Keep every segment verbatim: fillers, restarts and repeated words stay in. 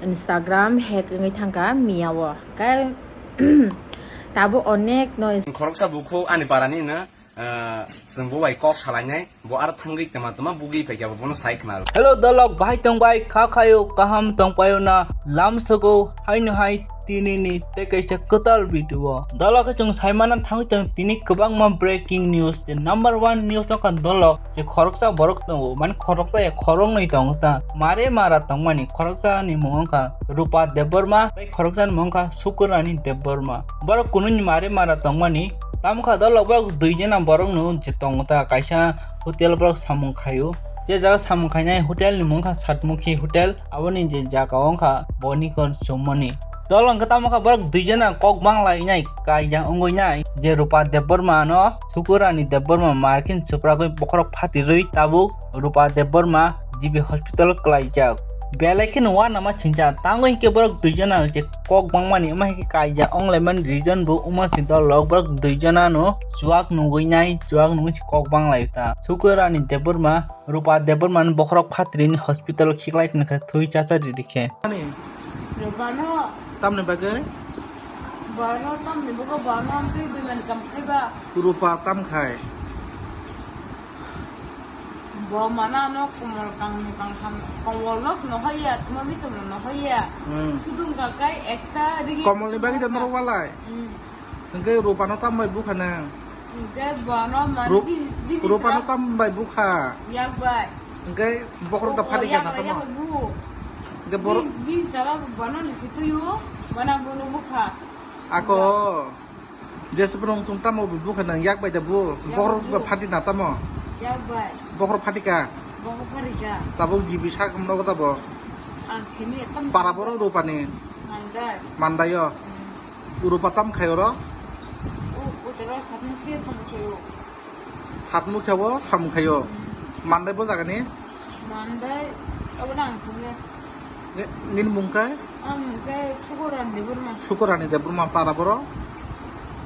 Instagram hack wngwi thangkha miya o. Khe tabuk onek no. Khoroksa bukhuk ani parani no, ah, chwng bo bai kok salainai, bo aro thangwi tama tama bugwi phaikha, bo bono sai khna rw. Hello dolok, bahai tong bai, kha khayo, kaham tong payo na, lam sogo, haino hai tini ni tei kaisa kwtal video. Dolok khe chwng sai mana thangwi tong tini kwbangma breaking news, je number one news wngkha dolok, je khoroksa borok tongo, mane khoroksa ya khoroknwi tongo ta, mare mara tongmani, khoroksa ni mung wngkha Rupa Debbarma, tei khoroksa ni mung wngkha Sukurani Debbarma. Borok kunui ni mare mara tongmani, tamo kha dolok borok dui jona borok no je tongo ta, kaisa hotel borok samung khaio, je jaga samung khainai hotel ni mung wngkha Satmukhi Hotel, aboni je jaga wngkha Bonikon Chumoni. Dolok hwnkhe tamo kha borok dui jona kok banglainai, kaijak wngwi nai, je Rupa Debbarma no Sukurani Debbarma markin supragwi bokhorok phatirwi tabuk Rupa Debbarma G B hospital kwlaijak. Belai kheno uanama singcha, tangwi hinkhe borok dui jona je kok bangmani, wngma hinkhe kaijak wnglaimani reason bo wngma si dolok borok dui jona no chuak nugwi nai, chuak nugwi si kok banglai ta. Sukurani Debbarma Rupa Debbarma ni bokhorok phatri ni hospital khiklai tongkha thwi chacha ri rikhe. Ani? Rupano. Tamni bagwi? Bono tamni bagwi bono amtwi bimani kam khaiba. Rupa tam khai? Bo mana no komol kangni kangtham, komol no no hoya, tuma bisam no no hoya. Hmm. Sudung ka kai ekta rigi. Komol ni bagwi da norok walai? Hmm. Hwnkhe Rupano tam bai bukha nang? Hwnkhe bono man Ru-, di-, di Rupano bisra. Tam bai bukha? Yak bai. Hwnkhe bokhorok da O, o, phati yak kha bai, tamo? Yak bai bu. Hwnkhe bor- Di, di chala bono ni situyo, bono bono bukha. Ako. Jesa phano wngtong tamo bo bukha nang yak bai da bo. Yak bokhorok bai da bu. Phati na tamo? Yak bai. Bokhorok phati ka? Bokhorok phati ka. Tabuk G B sak nogo tabo? Ang simi ekdom. Para boro Rupani? Mandai. Mandai o? Hmm. Rupa tam khai oro? U, u tero satmukhi samung khayo. Satmukhi abo samung khayo? Hmm. Mandai bo jaga ni? Mandai, abo nang thumle. Ni-, nini mung khe? Ang khe Sukorani Debbarma. Sukorani Debbarma para boro?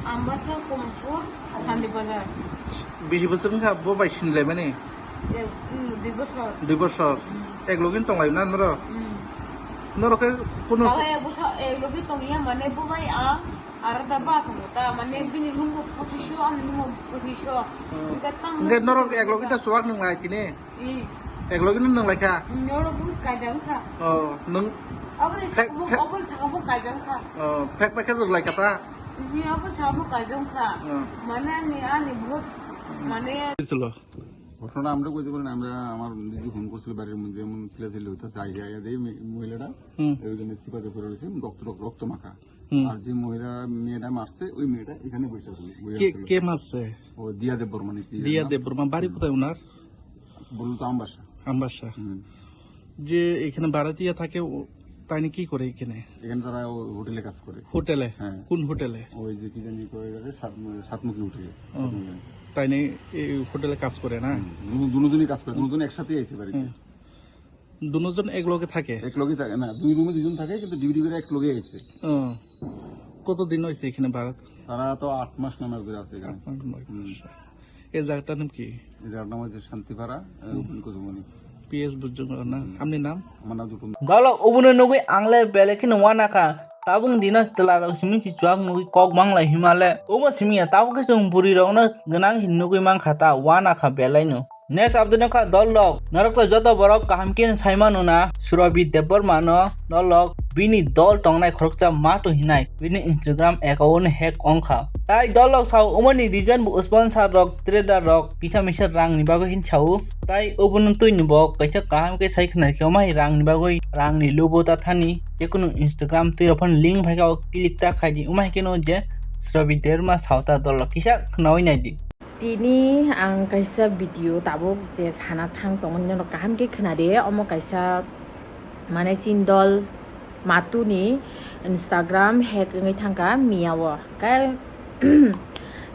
Ambasa, Komolpur, Sandi Bazar. Bisi bosor wngkha bo bai sinlaimani? Eh, mm, dui bosor. Dui bosor? Mm. Ek logi tonglaio na norok? Mm. Norok khe kuno Tala ek bosor, ek logi tongya mane bo bai ang arada ba tongo ta, mane bini lungo pochisho, ani lungo pochisho. Hmm. Hwnkhe tang Hwnkhe norok ek logi ta chuwak nwnglai tini? Ih. Ek logi no nwnglai kha? Ih, oro bo kaijak wngkha. Oh, nwng Aboni phek, sakabo, phek. Aboni sakabo kaijak wngkha. Oh, phek phek khe rwglai kha ta? Ih, abo sakabo kaijak wngkha. Oh. Mane ani, ani bahut, mane. ঘটনা আমরা কইতে পারি না, আমরা, আমার দিদি ফোন করছিল বাড়ির মধ্যে এমন চিল্লাচিল্লি হইতেছে, আইয়া, আইয়া দেখি মি-, মহিলাটা হুম। ওইখানে চিপাতে পড়ে রয়েছে, রক্ত, রক্ত, রক্ত মাখা। হুম। আর যে মহিলা, মেয়েটা মারছে, ওই মেয়েটা এখানে বসে আছে, বসে কে, আছে। কে মারছে? ও দিয়া দেববর্মা নাকি কি দিয়া জানি? দেববর্মা, বাড়ি হুম। কোথায় ওনার? বললো তো আমবাসা। আমবাসা। হুম। যে এখানে ভাড়াটিয়া থাকে, ও, তাইনি কি করে এখানে? এখানে তারা ও হোটেলে কাজ করে। হোটেলে? হ্যাঁ। কোন হোটেলে? ওই যে কি জানি কয় ওটাকে, সাত-, সাতমুখী হোটেলে। ও। সাতমুখী। তাইনি এই হোটেলে কাজ করে না? হুম। দুনো-, দুনোজনই কাজ করে, হুম। দুনোজন একসাথেই আইছে বাড়িতে। হুম। দুনোজন এক লগে থাকে? এক লগে থাকে না, দুই রুমে দুজন থাকে, কিন্তু ডিউটি করে এক লগে আইছে। ও। কতদিন হইছে এখানে ভাড়া? তারা তো আট মাস নানা করে আছে এখানে। আট মাস, নয় মাস। হুম। এই জায়গাটার নাম কি? এই জায়গাটার নাম হচ্ছে শান্তিপাড়া, আহ, হুম। উত্তর কচুমনি। পি এস বুঝছো না? হুম। আপনি নাম? আমার নাম Rupam. Dolok obono nugwi ang le belai kheno uanakha. Tabuk dino chwla rok simi si chuak nugwi kok manglai himale. Omo simi ya tabuk khe chwng bwrwi rokno gwnang hin nugwi mankha ta uanakha belai no. Next update no kha dolok. Norok to joto borok kaham khe sai mano na Surabhi Debbarma no dolok bini dol tongnai khoroksa Matu hinai bini Instagram account hack wngkha. Tai dolok sao umani reason bo sponsor rok, trader rok kisa misa rang ni bagwi hin sao. Tai obono twi ni bo kaisa kaham khe sai khna khe omai rang ni bagwi rang ni lubo ta thani jekunu Instagram twi rok phano link phai kha o click ta khai di umai khe no je Surabhi Debbarma sao ta dolok kisa khnawi nai di. Tini ang kaisa video tabuk je sana thang tongo, nini kaham khe khna di, omo kaisa mane chindol Matu ni Instagram hack wngwi thangkha miya o. Khe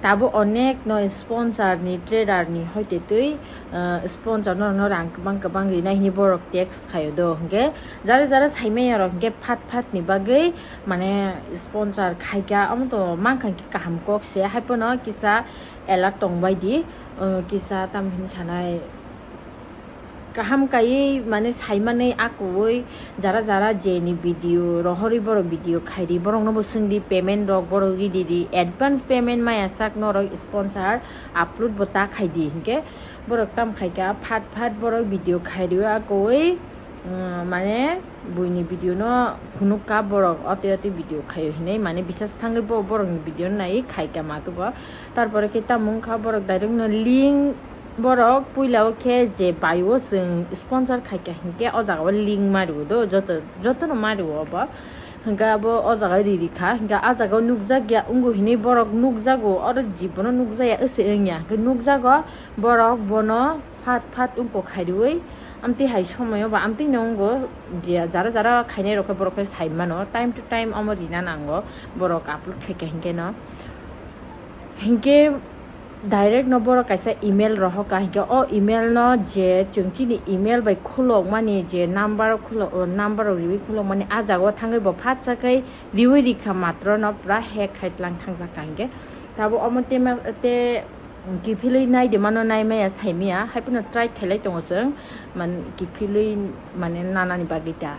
tabuk onek no sponsor ni, trader ni hoite twi, ah, sponsor no, no rang kwbang kwbang rinai hwnwi borok text khaio do. Hwnkhe jara jara saimanya rok hwnkhe phat phat ni bagwi mane sponsor khaikha, omo to mankha hwnkhe kaham kok se, haiphano kisa alert tongbai di, uh, kisa tam hin sanai, Kaham kaiwi mane saimanwi akuwi jara jara jeni video rohorwi borok video khaidi, borokno bo swngdi payment rok, borok ridi di advance payment maya sak norok sponsor upload bo ta khaidi hinkhe borok tam khaika phat phat borok video khaidi akuwi, mm, mane buini video no phunukka borok ote ote video khaio hinwi mane bisas thangwi bo borokni video no naiwi khaika matubo. Tarpore khe tamo wngkha borok direct no link borok puila o khe je bai o chwng sponsor khaika hinkhe o jaga o link mario do joto joto no mario obo hinkhe abo o jaga riri kha hinkhe a jaga o nukjak ya wngo hinwi borok nukjago oro jibono nukjaya wse wngya hinkhe nukjago borok bono phat phat wngkok khairwi amtwi hai somoyo ba amtwi no wngo je jara jara khainai rok khe borok khe sai mano time to time omo rina nango borok upload khaika hinkhe no hinkhe direct no borok kaisa email rohorka hinkhe o email no je chwng chini email bai khulokmani je number khulo-, o number rok riwi khulokmani a jaga o thangwi bo phatsa khe riwi rikha matro no pura hack khai tlang thangjak kha hinkhe tabo omo tema te kiphilwi naidi mano naimaya saimaya haiphano try khailai tongo chwng man kiphilwi mane nanani bagwi ta.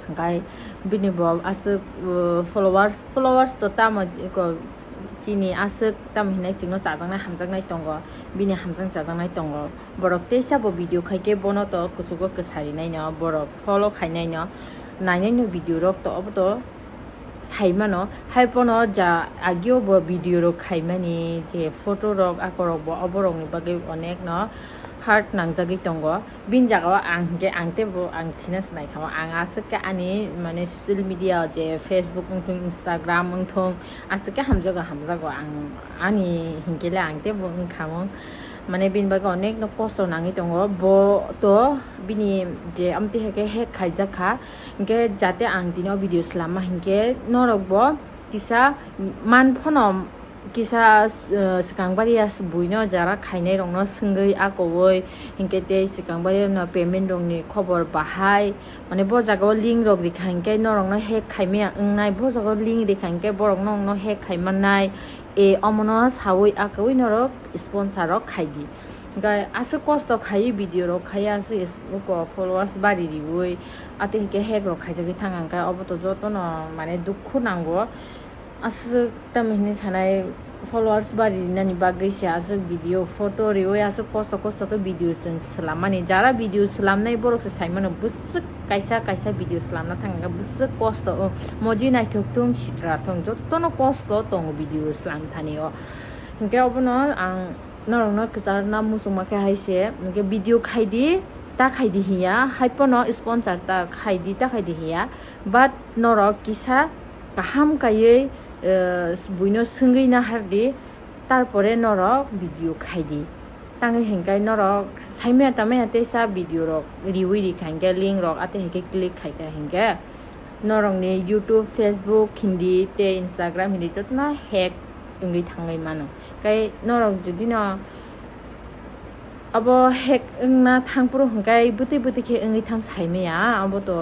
Hingkai bini bo aswk, uh, followers, followers to tamo eko chini aswk tamo hinai chwngno chajaknai hamjaknai tongo, bini hamjak chajaknai tongo. Borok teisa bo video khaikhe bono to kuchugo kwsarinaino, borok follow khainaino, nainaino video rok to obo to saimano. Haiphano ja agio bo video rok khaimani je photo rok akorok bo oborokni bagwi onekno hard nangjagwi tongo. Bini jaga o ang hinkhe ang teibo ang thina se naikha ang aswk khe ani mane social media o je Facebook wngthung Instagram wngthung aswk khe hamjago hamjago ang ani hinkhe le ang teibo wngkha mung mane bini bagwi onek no kosto nangwi tongo bo to bini je amtwi hai khe hack khaijak kha hinkhe jate ang tini o video swlama hinkhe norok bo kisa man phano kisa, uh, swkang bari ya buino jara khainai rokno swngwi akowi hinkhe tei swkang bari no payment rokni khobor bahai mane bo jaga o link rok rikha hinkhe norok no hack khaimaya wngnai bo jaga o link rikha hinkhe borok no hack khaimannai e omono sawi akowi norok sponsor rok khaidi hinkhe aswk kosto khaiwi video rok khaiya aswk followers bari riwi atwi hinkhe hack rok khaijagwi thang hinkhe obo to jotono mane dukhu nango. Aswk tamo hinwi sanai followers bari rinani bagwi se aswk video photo riwi aswk kosto kosto khe video chwng swlammani jara video swlamnai borok se saimano bwswk kaisa kaisa video swlamna thang khe bwswk kosto o moji naithok thung sitra thung jotono kosto tongo video swlam thani o hinkhe obono ang norokno kwcharna muchungma khe hai se hinkhe video khaidi ta khaidi hiya haiphano sponsor ta khaidi ta khaidi hiya but norok kisa kaham kaiwi, eh, buino swngwi nahardi, tarpore norok video khaidi. Tangwi hinkhe norok saimaya tamaya teisa video rok riwi rikha hinkhe link rok atwi hinkhe click khaikha hinkhe norokni YouTube, Facebook hindi tei Instagram hindi jotono hack wngwi thangwi mano. Tei norok jodi no abo hack wngna thangphuru hinkhe bwtwi bwtwi khe wngwi thang saimaya abo to.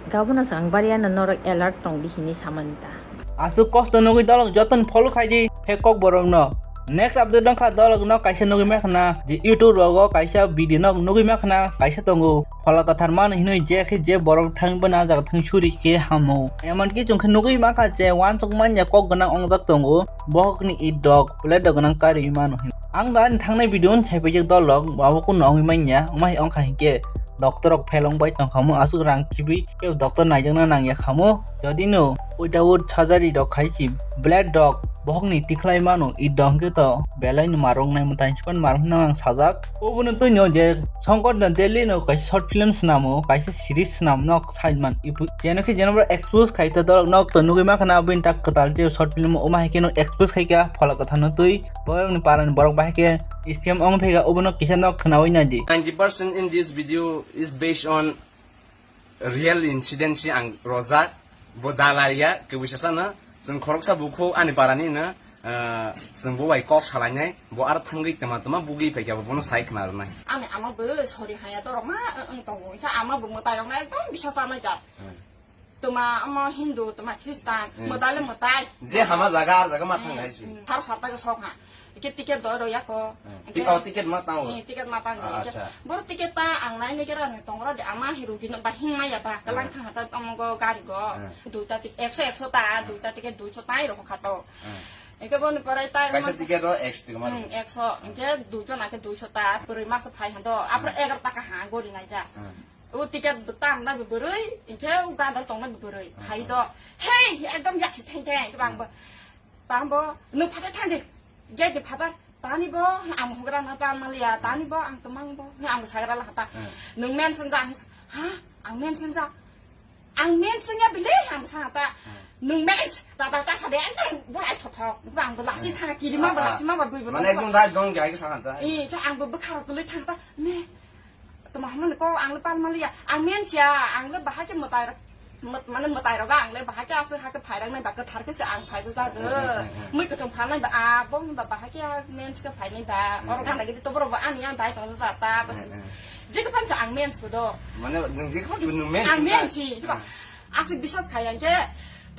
Gabuna swkang bariya no norok alert tong di hinwi samani ta. Aswk kosto nugwi dolok jotono follow khai di, phek kok borok no. Next update wngkha dolok no kaisa nugwi makhna je YouTube rogo kaisa video no nugwi makhna kaisa tongo. Phola kwthar mano hinwi je khe je borok thang bana jaga thang suri khe hamo. Emonki chwng khe nugwi mankha je uansuk manya kok gwnang ongjak tongo. Bohokni it dok, plate dok gwnang karwi mano hin. Ang da ani thangnai video no sai paijak dolok, abo kuno wngwi manya, wngma hai wngkha hinkhe. Doctor rok phelong bai tongkha mo aswk rang kibi kebo doctor naijakna nangya khamo. Jodi no without surgery rok khai si blade rok bohokni tikhlai mano, i dong khe to belai no marwk nai mwtai sipan marwk nang ang sajak. Obono twi no je Shankar no Delhi no kaisa short film swnamo, kaisa series swnam nok side man ipu jeno khe jeno boro expose khai ta dolok nok to nugwi mankha na aboni tak kwtal je short film o ma hai khe no expose khai kha phola kwthar no twi borok ni para ni borok bahai khe scam ong phaikha obono kisa nok khwnawi naidi. Ninety percent in this video is based on real incident si ang rojak, bo dalal ya, kwbwi sasano, chwng khoroksa bukhuk ani parani no, ah, chwng bo bai kok salainai, bo aro thangwi tama tama bugwi paikha bo bono sai khna rwnai. Ani ama bo sori haya dorok ma, ang tongo, kha ama bo mwtai rok na ekdom bisa chanai ja. Hmm. Tuma ama Hindu, tuma Christian, hmm, mwtai le mwtai. Je hama jaga, ar jaga ma thang hai si. Hmm, thar sata ke sok ha. Ke ticket do ro yako. Hmm. Ti-, oh, ticket ma tango? Eh, ticket ma tango. Ah, acha. Boro ticket ta ang nai nai kera ni tongro de ama hiru gino ba hing ma ya ba kalang thang ta tamo go gari go. Hmm. Duita tik-, ekso, ekso ta, duita ticket duiso ta ro kha to. Hmm. Eke boni pore ta kaisa ticket ro ekso ticket ma. Hmm, ekso. Eke duiso na ke duiso ta, puri masa phai hando. Apro egar ta ka ha gori nai ja. Hmm. U ticket tam na bwrwi, eke u gandar tong na bwrwi. Hmm. Hai do. Hey, ekdom yak si theng theng bang bo. Tambo, nwng phatar thang di. Gate ni phatar. Tani bo, ang hwngra na pa maliya. Tani bo, ang twmang bo. Ang sagra la hata. Hmm. Nwng men sung ja, ha? Ang men sung ja. Ang men sung ya bile, ang sa hata. Hmm. Nwng men, ta ta ta sa de, ang bulai thothok. Ang bo lasi thang, kiri ma, ah, lasi ma, ba bui bo. Mane ekdom dai dong, gai sa hata. Eh, ta ang bo bwkharo kulai thang ta. Me, Tamo hamani kok ang le pal maliya. Ang mensiya, ang le bahai ke mwtai rok, mwt-, mane mwtai rok ang le bahai ke aswk hake phai rok nai ba kwthar ke se ang phai jak. Hmm, hmm, hmm. Mui kwthwng phalnai ba abo hinba bahai ke mensi ke phainai ba. Hmm. Oro gana gidi to borok bo ani yang dai tong jak ta. Hmm, hmm. Jekhe phansa ang mensi ko do. Mane nwng jekhe phansa nwng mensi. Ang mensi. Hmm. Aswk bisas khai ang ke.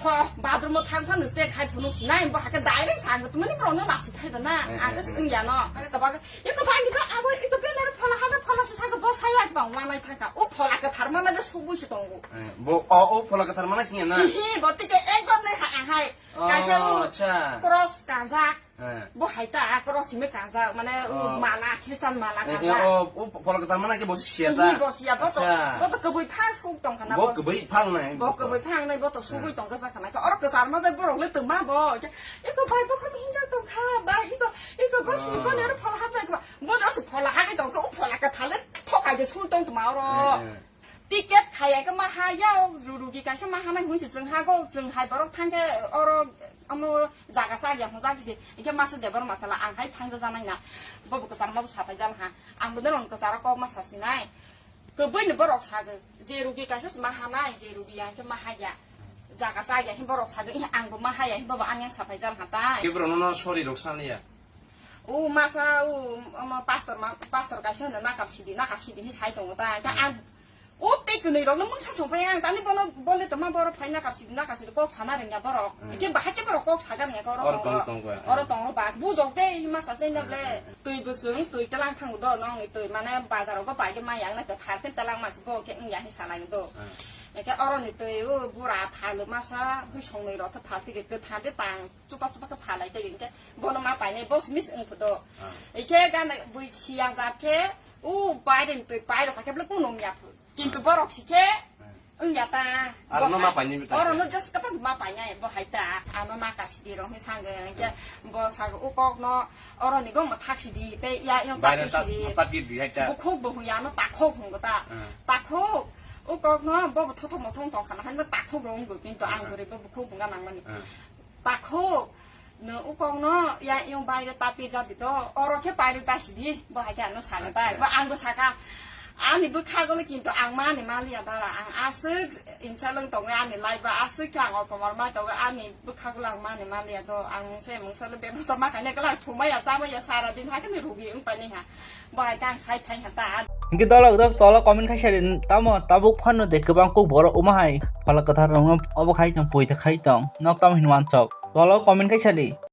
Tho, bathroom o thang phano check khai phunuk sinai, bo hake direct sa ang tongmani borok no lasi thai ba na. Eh, ang eh, se eh. Wng ya no. Ang to ba, eko bai ni kha, abo eko banner phola haja phola se sa ko bo saya ba wanai thang kha. O phola kwthar mana de subui se tongo. Eh, bo, o, o phola kwthar mana sing ya na? Hi, bo tike ekdom nai ha, ang hai. Oh, kaisa o acha. Cross kanjak. Eh. Bo hai ta, ah, cross simi kangjak, mane, uh, oh. Mala, Christian mala eh, kangjak. Eh, oh, oh, phola kwthar mana ke bo siya ta? Hi, bo siya, bo to, acha. Bo to kwbui phang suk tong khana, bo bo kwbui phang nai, bo bo to. Kwbui phang nai, bo to sugui eh. Tong kha khana. Oro kwchar ma jai borok le tongma bo. Iko bai bo kham hinjak tong kha, bai iko, iko bo sini oh. Bo ne oro phola hap jai kha. Bo no se phola ha ke tong kha, o phola kwthar le thokai de suk tong tongma oro. Eh, eh. Ticket khaya khe ma ha ya, o rugi kaisa ma hanai hwnwi se chwng ha go, chwng hai borok thang khe oro omo jaga sa ya hwnjak se, hwnkhe masa debor masala ang hai thang ja janai na, bo bo kwchar ma bo sapai jal ha, ang bo norok kwcharo kok ma sa sinai, kwbui ni borok sa go, je rugi kaisa se ma hanai, je rugi ya hwnkhe ma ha ya, jaga sa ya hwnkhe borok sa go, ang bo ma ha ya hwnkhe bo ang yang sapai jal ha tai. Khe borok no sorry rok sa liya. O masa o, omo pastor ma, pastor kaisa hwno nakar sidi, nakar sidi hinwi sai tongo ta. Hwnkhe ang o tei kwnwi rokno mungsa songphai ang tani bono bole tongma borok phai nakar sidi, nakar sidi kok sana rwngya borok. Hmm. Hwnkhe bahai khe borok kok sagar ya khe oro oro tongo. Tongo, tongo, hmm. Oro tongo ba bujok tei masa tei na ble hmm, hmm, hmm. Twi bwswng twi telang thango do nong twi mane bazar rogo bai khe maya wngna kwthar khe telang masi bo khe wngya hinwi salai do. Hmm. Hwnkhe oroni twi o bura thalo masa bwsongnwi rok khe phaltwi khe kwthar de tang. Chupa chupa khe phalai tei hwnkhe bono ma painai bo simi se wngphudo. Ah. Hwnkhe gana bui siya jat khe o baireni twi pairok khe bwle kunu wngya phu. Kintu ah. Borok si khe ah. Wngya ta. Aro no ma painai bwtang. Oro no just kapan ma painai bo hai ta. Ano naka sidi rok ni sange hwnkhe ah. Bo sago o kok no oro ni gom thak sidi tei ya yang baire tak ta sidi. Ta pir di hai ta. Bukhuk bo hwnya no takhok hwngo ta. Ah. Takhok o kok no bo bo thothok mothong tong khana hai no takhok rok wngbo kintu ang ah. Bwrwi bo bukhuk bo gana mani. Ah. Takhuk, no ukong no ya yung baire tapi jadi to, oro khe pairwi ta sidi, bo hai khe ano sale bai, acha. Bo ang bo saka, ani bwkhago le kintu ang mani maliya dara, ang aswk insa lwng tongo ani life ba, aswk khe ang okomor mai tongo, ani bwkhago le ang mani maliya do, ang se mungsa le bebosta ma khaine kala thumai ya, chamai ya, sara din ha khe ni rugi wng pai ni ha. Bai kang sai thai ha ta. Hingke dolok dok tolo comment khai sari tamo tabuk phano de kwbang kok borok omo hai phala kwthar rok no obo khai tong pui ta khai tong nok tamo hinwi mansok tolo comment khai sari.